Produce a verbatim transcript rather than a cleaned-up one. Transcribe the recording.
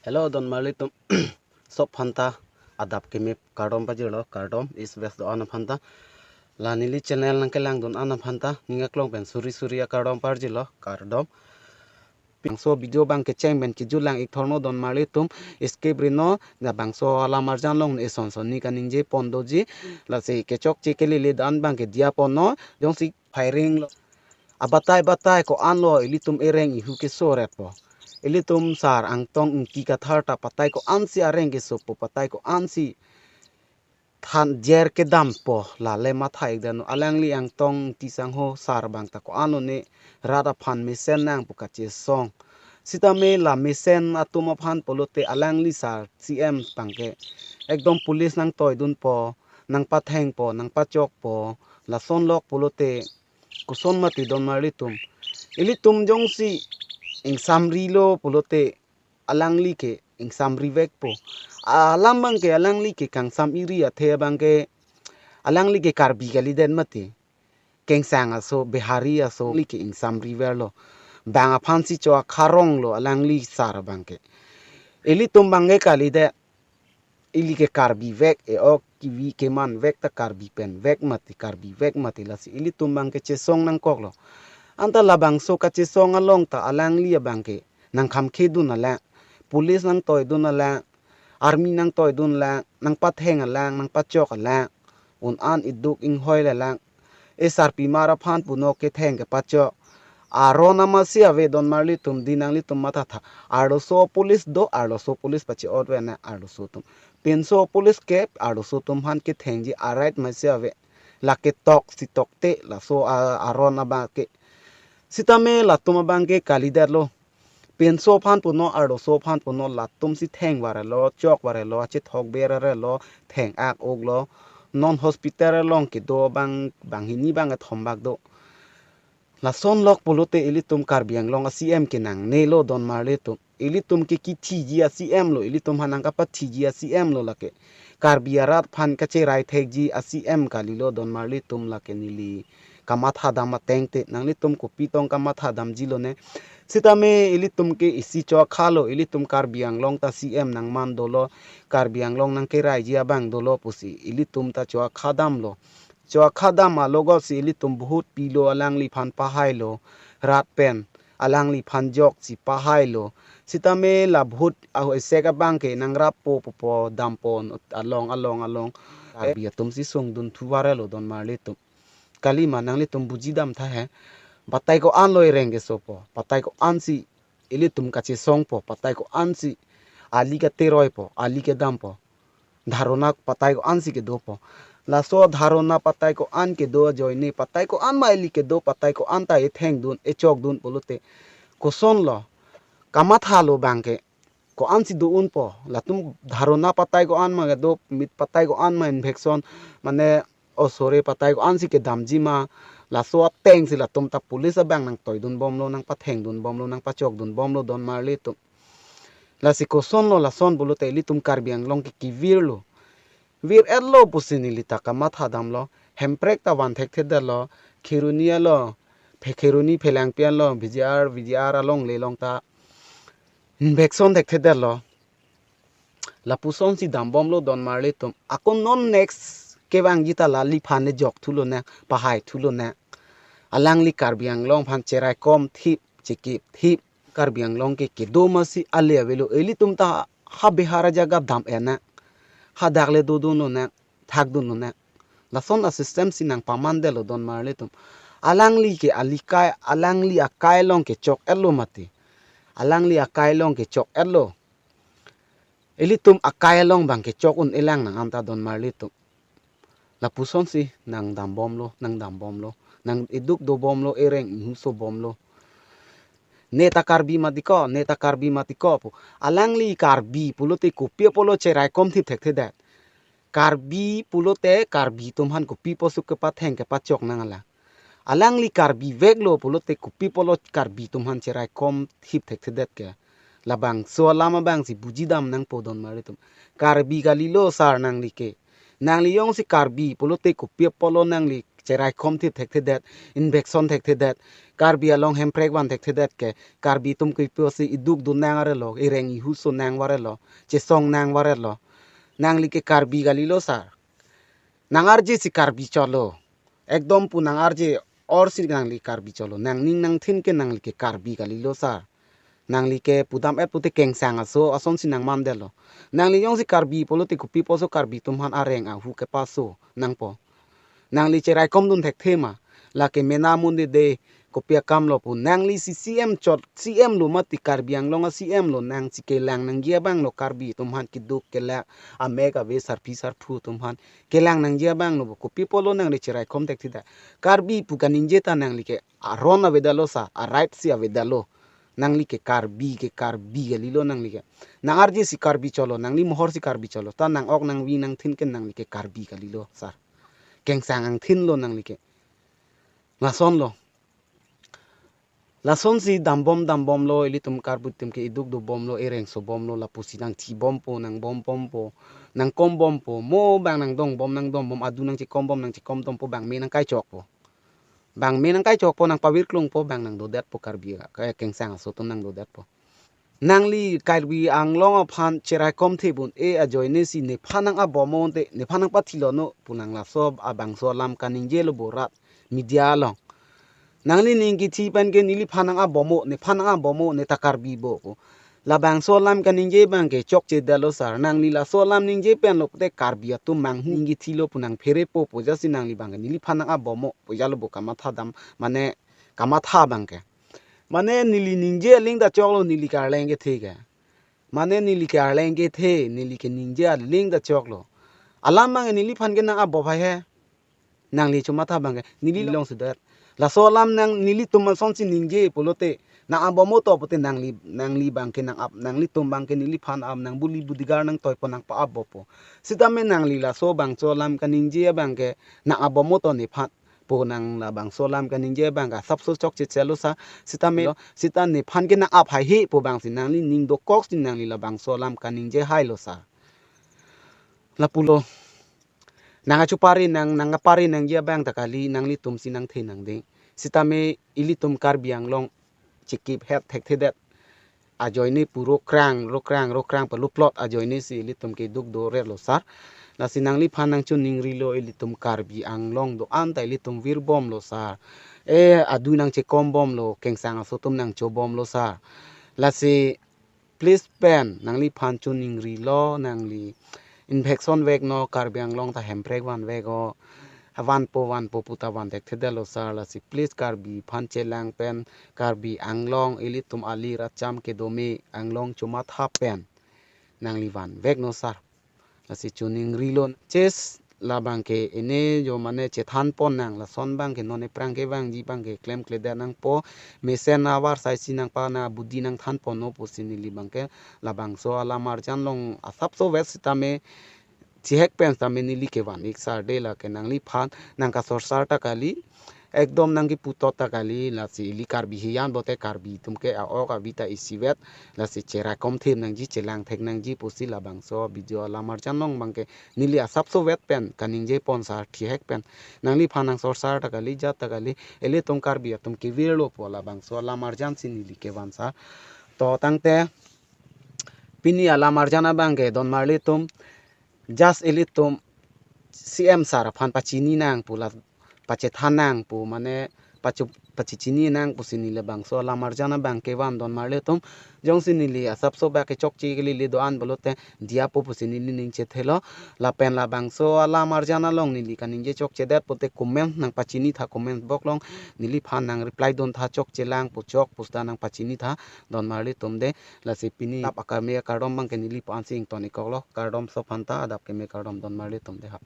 Hello, donmarli atum. Sop aphanta adap keme kardom pajirlo, kardom East West do-an aphanta. La neli channel nangkelangdun an aphanta, ning aklong pen suri suri akardom parjilo, kardom. Bangso video abang kecheng pen kejulang ik thorno donmarli atum, skip rino, na bangso alam arjan long ne son son ne kaningje pon doji, lasi kechokche kelele dan abang ke diya ponlo, jongsi firing lo. Abatai batai ko-an lo ilitum ereng ihu keso ret po. Ilitum Sar Angtong Engti Kathar ta patai ko-ansi areng keso po, patai ko-ansi than jer kedam po, lale matha ik dano. Alangli Angtong Engti sangho Sar abang ta ko-an lo ne rat aphan mesen nang pu kachesong. Sitame la mesen atum aphan pulote alangli Sar C M abang ke ekdom police nangtoidun po, nangpatheng po, nangpachok po, lason lok pulote koson mati donmarli atum. Ilitum jongsi ingsamri lo pulote alangli ke ingsamri vek po. Alam abang ke alangli ke kangsam iri athe abang ke alangli ke Karbi kalidet mati. Kengsang aso, Bihari aso, alangli ke ingsamri verlo. Bang aphansi cho akharong lo alangli Sar abang ke. Ilitum abang ke kalidet, ili ke Karbi vek, e-ok kevi keman vek ta Karbi pen vek mati, Karbi vek mati, lasi ilitum abang ke chesong nangkoklo. Anta labangso kachesong along ta alangli abang ke nangkhamkhedun alang, police nangtoidun alang, army nangtoidun alang, nangpatheng alang, nangpachok alang, un-an iduk inghoi le alang. E sarpimar aphan puno ketheng kepachok aron amatsi ave donmarli atum, di nanglitum mathatha. Arloso police do, arloso police pache-ot ve na arloso atum. Pinso police ke arloso atum aphan kethengji a-right matsi ave. Lake toksi tokte laso a-, aron abang ke. Sitame latum abang ke kalidetlo. Pinso aphan puno, arloso aphan puno, latumsi theng varelo, chok varelo, achethok berarelo, theng ak-ok lo. Non hospital along kedo abang, banghini bangkethom bak do. Lason lok pulote ilitum Karbi Anglong a-C M ke nangnelo donmarli atum. Ilitum ke kithiji a-C M lo, ilitum aphan nangkapathiji a-C M lo lake. Karbi arat aphan kacherai thekji a-C M kalilo donmarli atum, lake neli kamathadam ateng te, nanglitum kopi tong kamathadamji lone. Sitame ilitum ke isi cho akhalo, ilitum Karbi Anglong ta C M nangman dolo, Karbi Anglong nangkeraiji abang dolo pusi ilitum ta cho akhadamlo. Cho akhadam alogosi ilitum vote pilo, alangliphan pahailo, rat pen alangliphan joksi pahailo. Sitame la vote aho esek abang ke nangrappo pupo dampo along along along. Karbi atumsi sungdun thu varelo donmarli atum. Kalima nanglitum bujidam tha he. Patai ko-an lo ereng keso po, patai ko-ansi ilitum kachesong po, patai ko-ansi ali kateroi po, ali kedam po. Dharona patai ko-ansi kedo po. Laso dharona patai ko-an kedo ajoine, patai ko-an ma ili kedo, patai ko-an ta ethengdun, echokdun pulote koson lo? Kamathalo abang ke. Ko-ansi do-un po. Latum dharona patai ko-an ma kedo, mit patai ko-an ma injection, mane osore patai ko-ansi kedamji ma, laso atengsi latum ta police abang nangtoidun bomlo, nangpathengdun bomlo, nangpachokdun bomlo donmarli atum. Lasi koson lo lason pulote ilitum Karbi Anglong ke kevirlo. Vir-etlo pusi neli ta kamathadamlo. Hemprek ta van thekthedetlo. Kheroni alo, phe Kheroni phelangpi alo, V G R, V G R alongle along ta injection thekthedetlo. Lapusonsi dambomlo donmarli atum. Ako non next kevangji ta la liphan le jok thulo na, pahai thulo na. Alangli Karbi Anglong aphan cheraikom thip, chekip thip. Karbi Anglong ke kedo amatsi ale avelo. Ilitum ta ha Bihar ajaga dam-e na, hadak le dodunlo na, thakdunlo na. Lason a-system si nangpamandetlo donmarli atum. Alangli ke alikai, alangli akai along kechok-etlo mati. Alangli akai along kechok-etlo. Ilitum akai along abang kechok un-elang nang anta donmarli atum. Lapusonsi nangdambomlo, nangdambomlo, nang iduk dobomlo, ereng ihu sobomlo. Ne ta Karbi mati ko, ne ta Karbi mati ko pu. Alangli Karbi pulote kopi apotlo cheraikom thip thekthedet? Karbi pulote Karbi atum aphan kopi aposo kepatheng kepachok nang alang? Alangli Karbi veklo pulote kopi apotlo Karbi atum aphan cheraikom thip thekthedet ke? Labangso alam abangsi bujidam nangpo donmarli atum. Karbi kalilo sar nangli ke. Nangli jongsi Karbi pulote kopi apotlo nangli cheraikom thip thekthedet, injection thekthedet, Karbi along hemprek van thekthedet ke, Karbi atum kipi osi iduk dun nang arelo, ireng ihu so nang varelo, chesong nang varelo. Nangli ke Karbi kalilo sir. Nang arje si Karbi cholo. Ekdom pu nang arje or si nangli Karbi cholo. Nangning nangthin ke nangli ke Karbi kalilo sir. Nangli ke pudam-et pute kengsang aso, asonsi nang mandetlo. Nangli jongsi Karbi pulote kopi puso Karbi atum aphan areng ahu kepaso nangpo. Nangli cheraikom dun thekthe ma. Lake mena munde de kopi akamlo pu. Nangli si C M chot, C M lo mati, Karbi Anglong a C M lo, nangsi kelang nangji abanglo Karbi atum aphan keduk kelak amek ave sarpi sarpo atum aphan kelang nangji abanglo pu. Kopi pulo nangli cheraikom thekthedet. Karbi pu kaningje ta nangli ke aron avedetlo sir, a right si avedetlo. Nangli ke Karbi ke Karbi kalilo nangli ke. Nang arje si Karbi cholo, nangli mohor si Karbi cholo. Ta nang ok nangvi nangthin ke nangli ke Karbi kalilo sir. Kengsang angthinlo nangli ke. Lasonlo. Lasonsi dambom dambomlo, ilitum Karbi atum ke iduk dobomlo, ireng sobomlo, lapusi nangthibompo, nangbombompo, nangkombompo, mo bang nangdongbom nangdongbom, adu nangchekombom nangchekomdompo, bang me nangkaichokpo. Bang me nangkaichokpo, nangpavirklungpo, bang nangdodetpo Karbi ke, kengsang aso atum nangdodetpo. Nangli Karbi Anglong aphan cheraikom the bun-e ajoine si nephan nang-abomo te, nephan nangpathilono pu nang laso abangso alam kaningjelo bo rat media along. Nangli ning kithi pen ke neliphan nang-abomo, nephan nang-abomo, ne ta Karbi bo pu. Labangso alam kaningje abang ke chokchedetlo sir. Nangli laso alam ningje penlo pute Karbi atum manghu ning kithilo pu nangpherepo pu jasi nangli abang ke neliphan nang-abomo pu jalo bo kamatha dam, mane kamatha abang ke. Mane neli ningje aling ta choklo, neli ke arleng kethe ke. Mane neli ke arleng kethe, neli ke ningje aling ta choklo. Alam abang neliphan ke nang-abo phai he. Nangli chomatha abang ke, neli longsedet. Laso alam nang nelitum asonsi ningje pulote, nang-abomo to pute nangli, nangli abang ke nang-ap, nanglitum abang ke neliphan ap, nang buli budigar nangtoipo, nangpa-appo. Sitame nangli laso abangso alam kaningje abang ke, nang-abomo to nephan pu nang labangso alam kaningje abang ke asapso chokchechelo sir, sitame, sita nephan ke nang-ap haihe pu abangsi nangli ning dokok si nangli labangso alam kaningje hailo sir. Lapulo. Nang achupari nang, nang kapari nangji abang ta kali, nanglitum si nangthe nangding. Sitame ilitum Karbi Anglong chikip het thekthedet ajoine pu rokrang, rokrang, rokrang paluplot ajoine si ilitum ke duk doretlo sir. Lasi nangliphan nangchoningrilo, ilitum Karbi Anglong do-an ta ilitum virbomlo sir. E, adu nangchekombomlo, kengsang aso atum nangchobomlo sir. Lasi please pen nangliphan choningrilo, nangli infection veknon, Karbi Anglong ta hemprek vanvek o. Vanpo vanpo puta van thekthedetlo sir. Lasi please Karbi aphan chelang pen, Karbi Anglong ilitum ali racham kedome Anglong chomatha pen nangli vanveknon sir. Lasi choningrilo. Ches labang ke ene jo mane chethanpon nang, lason abang ke non ephrang kevangji abang ke klemkledet nangpo, mesen avarsai si nangpa nang abudi nangthanponnon pusi neli abang ke labangso alam arjan along asapso vet sitame chihek pen sitame neli kevan-ik sir de, lake nangliphan nangkasorsar ta kali, ekdom nangkiputot ta kali, lasi ili Karbi hiyan bote Karbi atum ke a-ok avi ta isivet, lasi cheraikom thip nangji, chelang thek nangji pusi labangso video alam arjan along abang ke neli asapso vet pen kaningjepon sir, chihek pen. Nangliphan nangsorsar ta kali, jat ta kali, ilitum Karbi atum kevirlo pu labangso alam arjan si neli kevan sir. To tangte pini alam arjan abang ke donmarlitum, just ilitum C M sir aphan pachini nang pu la pachethan nang pu mane pachu, pachechini nang pusi neli labangso alam arjan abang kevan donmarlitum. Jongsi neli asapso bak kechokche kelele do-an pulote diyapo pusi neli ning chethelo. Lapen labangso alam arjan along neli kaningje chokchedet pute comment nangpachini tha, comment box along neliphan nangreply dun tha, chokchelang pu chok pu sita nangpachini tha donmarlitum de. Lasi pini adap akeme akardom abang ke neli pu ansi ington-ikkoklo, kardom sophan ta, adap keme kardom donmarlitum de ha.